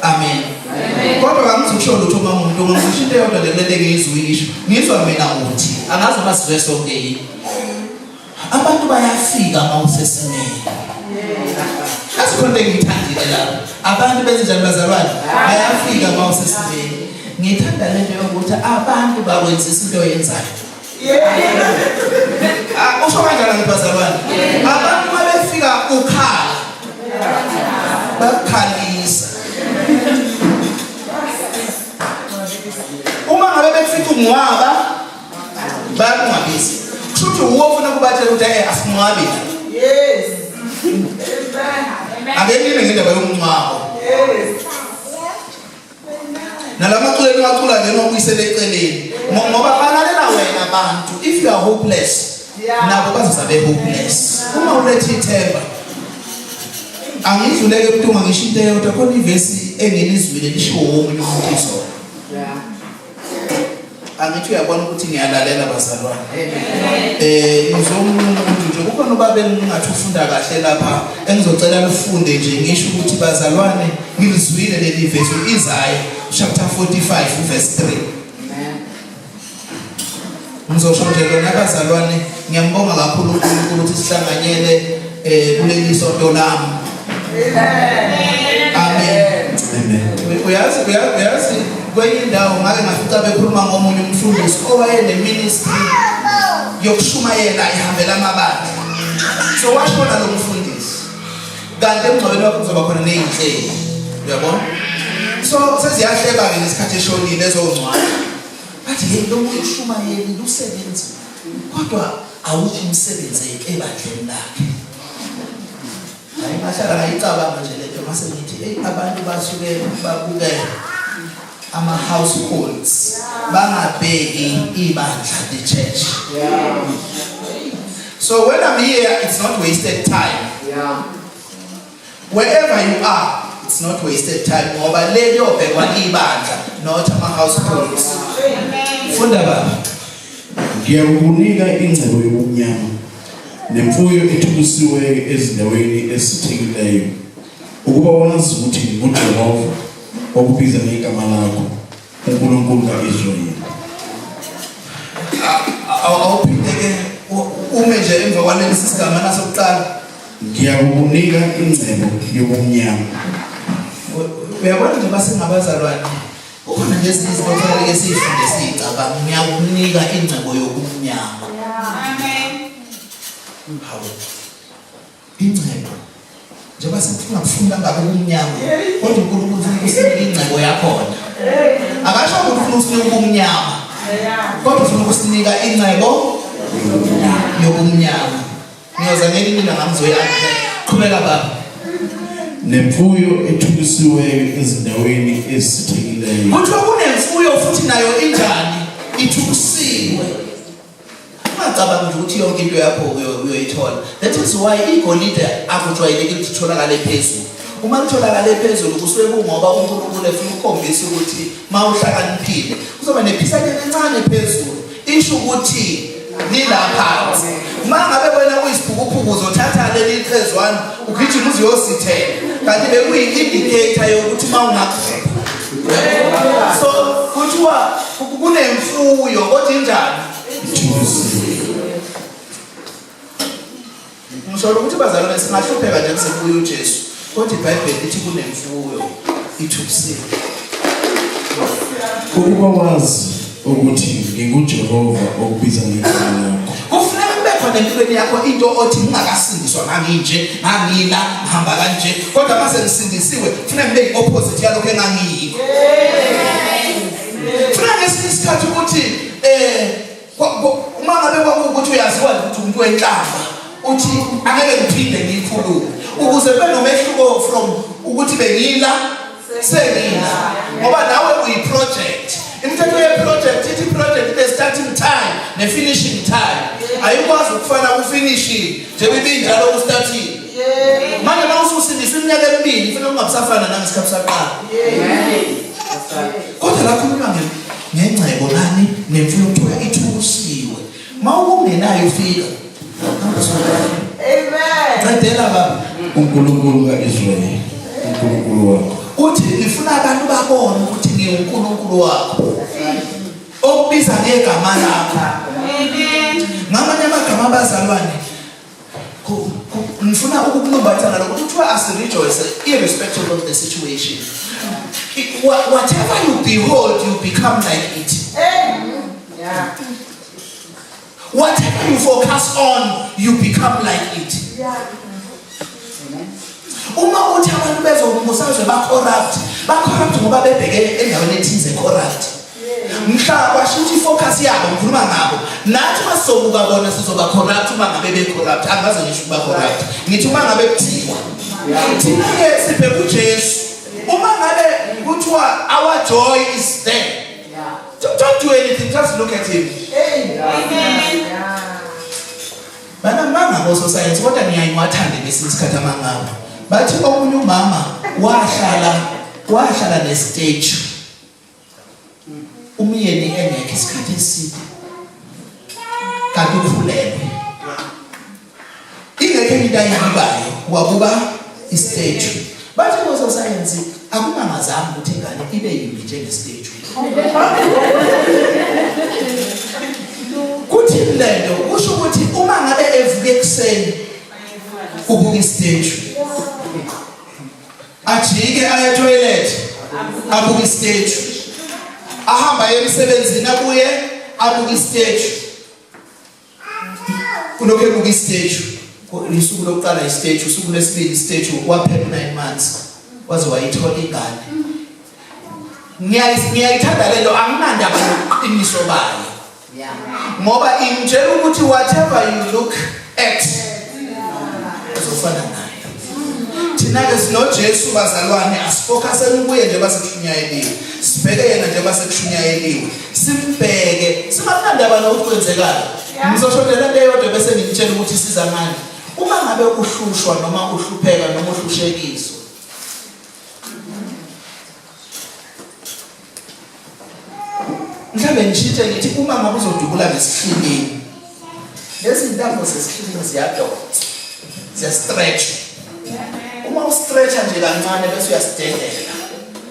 Amen. Kodwa kangizukusho lutho uma umuntu ngisho into eyodwa nje kulento engiyizwa isho. Ngizwa mina uthi angazi uma sizwe sonke yini. Abantu bayafika uma usesimeni. Yazi khona into engiyithandile lapho. Abantu benze njani bazalwane? Bayafika uma usesimeni. Ngithanda lento yokuthi abantu bakwenzisa into oyenzayo. Ah, usho kanjani ngithi bazalwane? Abantu uma befika ukhala. Bakukhalisa. Uma ngabe befika ungcwaba bayakungcwabisa. Kusho ukuthi uwo ofuna kubatshela ukuthi eh asingcwabi. Yes. Amen. Ake nime ngendaba yomngcwabo. Yes. Nalamaculo eniwacula nje nobuyisele eceleni. Ngoba balalela wena bantu if you are hopeless nabo bazoza be hopeless. Uma uletha ithemba angidluleke mntunga ngisho into eyodwa khona ivesi engilizwile lishiwo omunye umuntu izolo. Angithi uyabona ukuthi ngiyalalela bazalwane. Eh ngizomuntu nje kukhona ubaba engingathi ufunda kahle lapha engizocela lifunde nje ngisho ukuthi bazalwane ngilizwile leli verse uIsaiah chapter 45 verse 3. Ngizosho nje lona bazalwane ngiyambonga kakhulu uNkulunkulu ukuthi sihlanganyele eh kuleli sonto lami. Amen. Amen. Uyazi uyazi kwenye indawo ngake ngafica bekhuluma ngomunye umfundisi owayene ministry yokushumayela ihambela amabandla. So washona lo mfundisi. Kanti emngcwabeni wakhe kuzoba khona nezinhlelo. Uyabona? So seziyahleba ke ngesikhathi eshonile ezongcwaba. Bathi hey lo muntu ushumayeli lusebenzi kodwa awukho umsebenzi ebandleni lakhe. Hayi ngahlala ngayicabanga nje lento mase ngithi hey abantu basuke babuke ama households bangabheki ibandla the church. Yeah. So when I'm here it's not wasted time. Yeah. Wherever you are it's not wasted time ngoba le liyobhekwa ibandla not ama households. Funda baba. Ngiyakukunika ingcebo yobumnyama nemfuyo ethukusiweyo ezindaweni ezisithekileyo, ukuba wazi ukuthi nginguJehova okubiza ngegama lakho, uNkulunkulu ka-Israyeli. Awuphinde ke ume nje emva kwalesi sigama nasokuqala. Ngiyakukunika ingcebo yobumnyama. Uyabona nje basengabazalwane kukhona nje ezinye izinto okufanele ke siyifunde siyicabanga ngiyakunika ingcebo yobumnyama. Amen. Hawu. Ingcebo. Njengoba sifuna kufunda ngabe kumnyama kodwa uNkulunkulu ufuna ukusinika ingcebo yakhona. Akasho ukuthi ufuna ukusinika ubumnyama. Kodwa ufuna ukusinika ingcebo yobumnyama. Ngiyoza ngelinye ilanga ngizoyakha. Qhubeka baba. Nemfuyo ethukusiweyo ezindaweni ezisithekileyo. Kuthiwa kunemfuyo futhi nayo injani? Ithukusiwe. Ungacabangi nje ukuthi yonke into yakho uyoyithola. That is why igolide akujwayelekile ukuthi itholakale phezulu. Uma litholakale phezulu kusuke kungoba uNkulunkulu efuna ukukhombisa ukuthi mawuhlakaniphile kuzoba nephisanyana encane phezulu isho ukuthi lilaphansi. Uma ngabe wena uyisiphukuphuku uzothatha leli phezwana ugijima uze uyosithela kanti bekuyi-indicator yokuthi uma ungakuphepha. So kuthiwa kunemfuyo kodwa injani? Ngisho ukuthi bazalwane singahlupheka nje kusebuya uJesu kodwa iBhayibheli lithi kunemfuyo ithukusiwe. Ukuba wazi ukuthi nginguJehova okubiza ngegama lakho. Kufuneka kube khona empilweni yakho into othi ngingakasindiswa nganginje ngangila ngihamba kanje kodwa mase ngisindisiwe kufuneka ngibe i-opposite yalokho engangiyikho. Kufuneka ngesinye isikhathi ukuthi eh uma ngabe kwakuwukuthi uyaziwa ukuthi umuntu wenhlamba uthi angeke ngiphinde ngiyikhulume ukuze kube nomehluko from ukuthi bengila sengila ngoba nawe uyi-project imithetho ye-project ithi i-project ine-starting time ne-finishing time ayikwazi ukufana ku-finishing njengoba ibinjalo ku-starting manje uma ususindiswa iminyaka emibili kufanele kungabusafana nangesikhathi saqala kodwa la khulunywa ngengcebo nani nemfuyo kuthiwa ithukusiwe uma ukungenayo ufika Amen. Qedela baba. uNkulunkulu kaIsrayeli, uNkulunkulu wakho. Uthi ngifuna abantu babone ukuthi ngiwuNkulunkulu wakho. Okubiza ngegama lakho. Amen. Ngamanye amagama abazalwane ngifuna ukukulumbatha nalokho kuthiwa asirejoice irrespective of the situation. Whatever you behold you become like it. Yeah. Whatever you focus on you become like it. Yeah. Uma uthi abantu bezombusazwe ba corrupt, ba corrupt ngoba bebheke endaweni ethize corrupt. Mhla kwashintsha ifocus yabo ngikhuluma ngabo. Nathi masizobuka bona sizoba corrupt uma ngabe be corrupt. Angaze ngisho ukuba corrupt. Ngithi uma ngabe kuthiwa thina ke sibheke uJesu. Uma ngabe kuthiwa our joy is there. Don't do anything, just look at him. Amen. Bana manga bososayensi kodwa ngiyaye ngiwathande ngesinye isikhathi amangabo. Bathi omunye umama wahlala wahlala nestage. Umyeni engekho isikhathi eside. Kanti ukhulelwe. Ingekho into ayibukayo wabuka istage. Bathi bososayensi akumangazanga ukuthi ingane ibe yimbi njengestage. Kuthi lento kusho ukuthi uma ngabe evuke ekuseni ubuka istage. Ajike aye toilet abuka istage. Ahamba aye emsebenzini abuye abuka istage. Kulokhu ebuka istage. Usuku lokuqala istage, usuku lwesibili istage, waphela 9 months waze wayithola ingane. Ngiyayithanda lento anginandaba nobuqiniso bayo. Ngoba ingitshela ukuthi whatever you look at uzofana nayo. Thina ke sinoJesu bazalwane asifocuseni kuye njengoba sekushunyayeliwe. Sibheke yena njengoba sekushunyayeliwe. Simbheke singakunandaba nokuthi kwenzekani. Ngizosho nje lento eyodwa bese ngimtshela ukuthi siza ngani. Uma ngabe uhlushwa noma uhlupheka noma uhlushekiswa mhlawumbe ngishintshe ngithi uma ngabe uzodubula ngesihlilini lezi ntambo zesihlilini ziyadonsa ziyastretch uma ustretcha nje kancane bese uyasidedela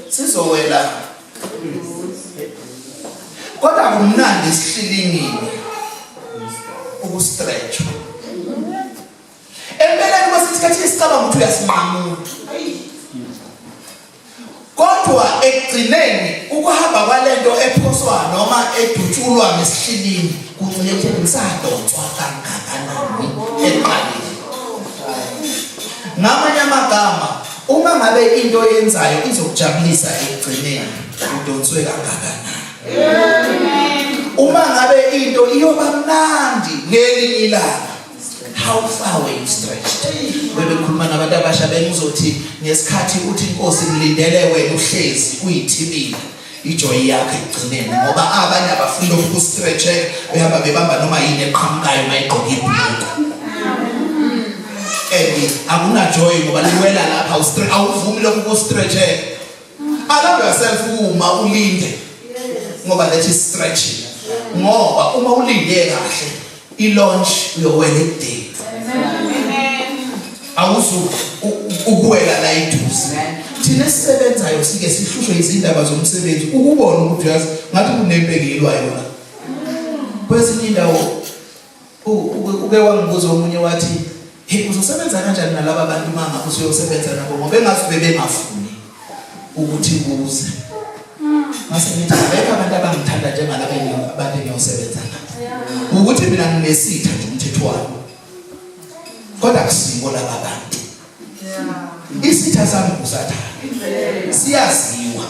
sizowela kodwa kumnandi esihlilinini ukustretch Empeleni kwesinye isikhathi sicabanga ukuthi uyasinqamula. Kodwa ekugcineni ukuhamba kwalento ephoswa noma edutshulwa ngesihlinini kuncike ekutheni ngisadonswa kangakanani ekuqaleni. Ngamanye amagama uma ngabe into oyenzayo izokujabulisa ekugcineni udonswe kangakanani. Uma ngabe into iyoba mnandi ngelinye ilanga how far were you stretched bebekhuluma nabantu abasha bengizothi ngesikhathi uthi inkosi ngilindele wena uhlezi uyithibile ijoyi yakho ekugcineni ngoba abanye abafuni lokhu kustretche behamba bebamba noma yini eqhamukayo uma igqoke ibhuluku and akunajoy ngoba liwela lapha awuvumi lokhu kustretche Allow yourself uma ulinde ngoba that is stretching. Ngoba uma ulinde kahle i-launch uyowela ekudeni. Awuzu ukuwela la eduze. Thina esisebenzayo sike sihlushwe izindaba zomsebenzi ukubona ukuthi uyazi ngathi kunempi engiyilwayo la. Kwezinye indawo Uke wangibuza omunye wathi, "Hey, uzosebenza kanjani nalaba bantu uma ngabe usuyosebenza nabo ngoba engazi bebengafuni ukuthi uze." Ngase ngithi abekho abantu abangithanda njengalaba abantu engiyosebenza nabo. Ukuthi mina nginesitha nje umthetho wami. Kodwa akusibo laba bantu. Isitha sami uSathane. Siyaziwa.